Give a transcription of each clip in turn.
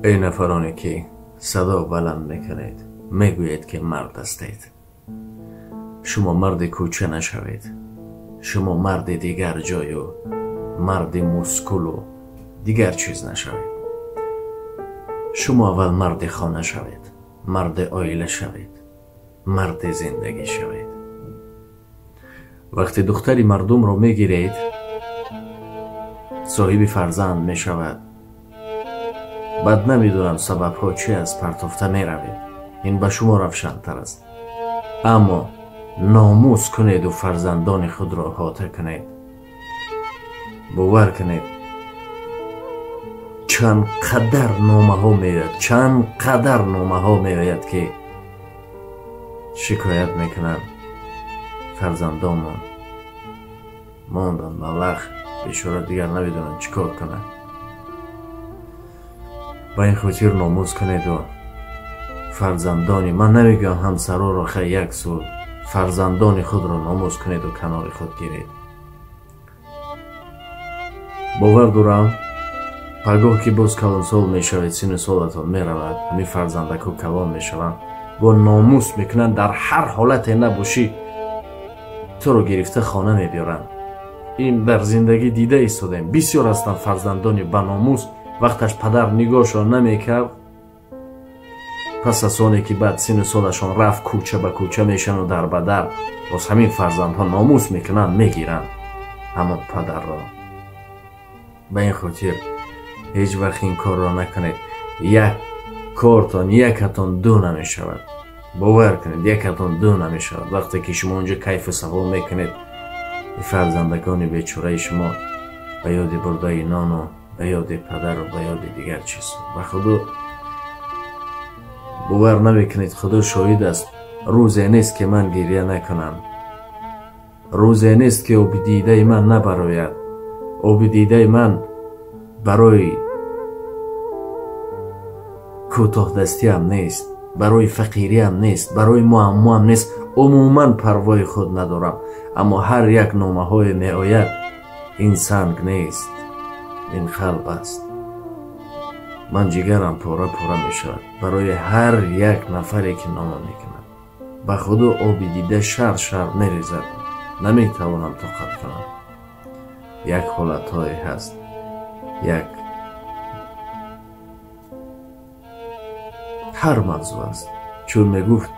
Эй нафароне ки садо баланд мекунед, мегӯед ки мард ҳастед. Шумо марди кӯча нашавед. Шумо марди дигар ҷою марди мускулу дигар чиз нашавед. Шумо аввал марди хона шавед, марди оила шавед, марди зиндагӣ шавед. Вақте духтари мардумро мегиред, соҳиби фарзанд мешавад. Баъд намедонам сабабҳо чи аст, партофта меравед. Ин ба шумо равшантар аст. Аммо номус кунеду фарзандони худро ҳота кунед. Бовар кунед, чанд қадар номаҳо меояд, чанд қадар номаҳо меояд, ки шикоят мекунанд: фарзандонмон монданд малах, бечора дигар намедонанд чӣ кор кунанд. Ба ин хотир номус кунеду фарзандони, ман намегӯям ҳамсароро, хай як су, фарзандони худро номус кунеду канори худ гиред. Бовар дорам, пагоҳ ки боз калонсол мешавед, сину солатон меравад, ҳамин фарзандако калон мешаванд, бо номус мекунанд, дар ҳар ҳолате набошӣ туро гирифта хона мебиёранд. Ин дар зиндагӣ дида истодаем. Бисёр ҳастанд фарзандони ба номус, вақташ падар нигоҳшон намекард, пас аз оне ки баъд сину солашон рафт, кӯча ба кӯча мешану дар ба дар, боз ҳамин фарзандҳо номус мекунанд, мегиранд ҳамон падарро. Ба ин хотир ҳеҷ вақт ин корро накунед. Як кортон якатон ду намешавад. Бовар кунед, якатон ду намешавад. Вақте ки шумо онҷо кайфу сафо мекунед, фарзандагони бечораи шумо ба ёди бурдаи нону ба ёди падару ба ёди дигар чизҳо. Ба худо бовар намекунед, худо шоҳид аст, рӯзе нест ки ман гиря накунам, рӯзе нест ки оби дидаи ман набарояд. Оби дидаи ман барои кӯтоҳдастиам нест, барои фақириам нест, барои муаммоам нест, умуман парвои худ надорам. Аммо ҳар як номаҳое меояд, ин санг нест, ин қалб аст. Ман ҷигарам пора пора мешавад барои ҳар як нафаре ки нома мекунад. Ба худо оби дида шар шар мерезад, наметавонам тоқат кунам. Як ҳолатҳое ҳаст, як ҳар мавзӯъ аст. Чун мегуфт,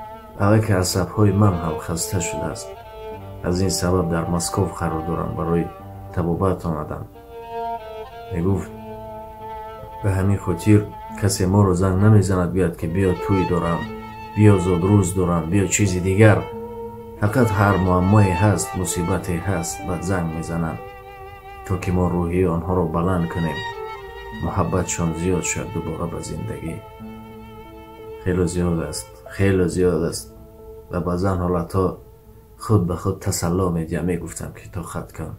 аллакай асабҳои ман ҳам хаста шудааст. Аз ин сабаб дар Москов қарор дорам, барои табобат омадам. Мегуфт, ба ҳамин хотир касе моро занг намезанад, гӯяд ки биё тӯй дорам, биё зодрӯз дорам, биё чизи дигар. Фақат ҳар муаммое ҳаст, мусибате ҳаст, баъд занг мезананд, то ки мо рӯҳии онҳоро баланд кунем, муҳаббатшон зиёд шавад дубора ба зиндагӣ. Хело зиёд аст, хело зиёд аст. Ва баъзан ҳолатҳо худ ба худ тасалло медиҳам, мегуфтам ки тоқат кун.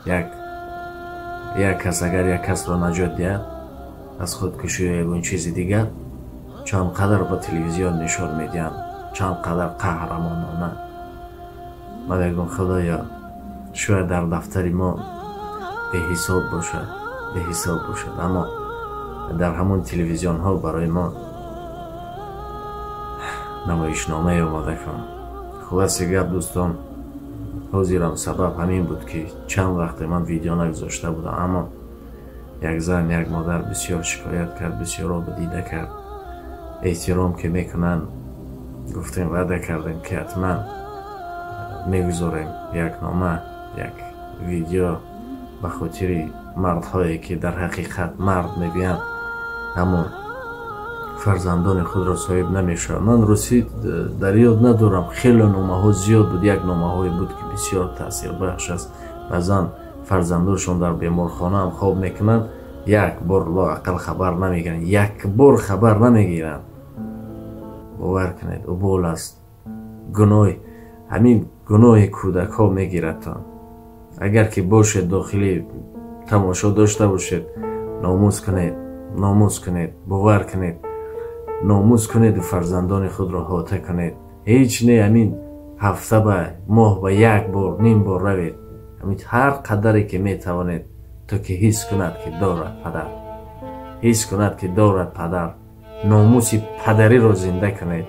Як кас агар як касро наҷот диҳад аз худкушӣ ё ягон чизи дигар, чанд қадар ба телевизион нишон медиҳанд, чанд қадар қаҳрамонона. Ман мегӯям, худоё, шояд дар дафтари мо беҳисоб бошад, беҳисоб бошад, аммо дар ҳамон телевизионҳо барои мо намоишномае омода кун. Хулоси гап, дӯстон, ҳозирам сабаб ҳамин буд ки чанд вақте ман видео нагузошта будам, аммо як зан, як модар бисёр шикоят кард, бисёр оби дида кард. Эҳтиром ки мекунанд, гуфтем, ваъда кардем ки ҳатман мегузорем як нома, як видео ба хотири мардҳое ки дар ҳақиқат мард мегӯянд, аммо фарзандони худро соҳиб намешаванд. Ман русӣ дар ёд надорам, хеле номаҳо зиёд буд. Як номаҳое буд ки бисёр таъсирбахш аст. Баъзан фарзандоншон дар беморхонаам хоб мекунанд, як бор лоақал хабар намегиранд, як бор хабар намегиранд. Бовар кунед, убол аст. Гуноҳ, ҳамин гуноҳи кӯдакҳо мегирадтон. Агар ки бошед, дохили тамошо дошта бошед, номус кунед, номус кунед, бовар кунед, номус кунеду фарзандони худро ҳота кунед. Ҳеҷ не, ҳамин ҳафта ба моҳ ба як бор, ним бор равед, ҳамин ҳар қадаре ки метавонед, то ки ҳис кунад ки дорад падар. Ҳис кунад, ки дорад падар. Номуси падариро зинда кунед,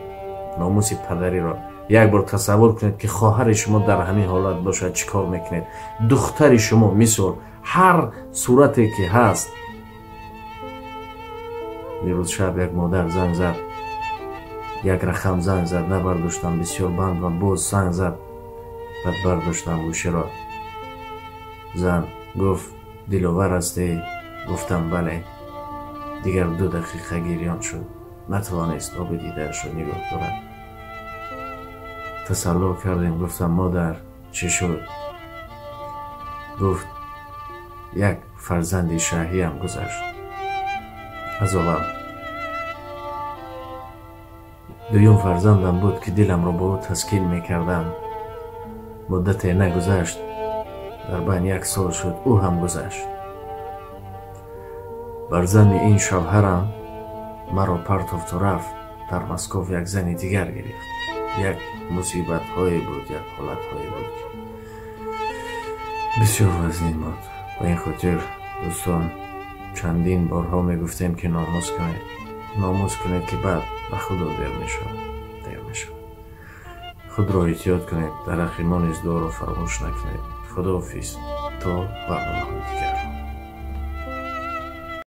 номуси падариро. Як бор тасаввур кунед, ки хоҳари шумо дар ҳамин ҳолат бошад, чӣ кор мекунед? Духтари шумо, мисол, ҳар сурате ки ҳаст. Дирӯз шаб як модар занг зад, як рақам занг зад, набардоштам, бисёр банд будам. Боз занг зад, баъд бардоштам гӯширо. Зан гуфт: «Диловар ҳастӣ?» Гуфтам: «Бале». Дигар 2 дақиқа гирён шуд, натавонист оби дидаашро нигоҳ дорад. Тасалло кардем. Гуфтам: «Модар, чӣ шуд?» Гуфт: «Як фарзанди шаҳиям гузашт аз олам. Дуюм фарзандам буд, ки диламро бо ӯ таскин мекардам. Муддате нагузашт, дар байн як сол шуд, ӯ ҳам гузашт. Бар зани ин шавҳарам маро партофту рафт, дар Москов як зани дигар гирифт». Як мусибатҳое буд, як ҳолатҳое буд, ки бисёр вазнин буд. Ба ин хотир, дӯстон, чандин борҳо мегуфтем, ки номус кунед, номус кунед, ки баъд ба худо дер мешавад, дер мешавад. Худро эҳтиёт кунед, дар ҳаққи мо низ дуоро фаромӯш накунед. Худоҳофиз, то барномаҳои дигар.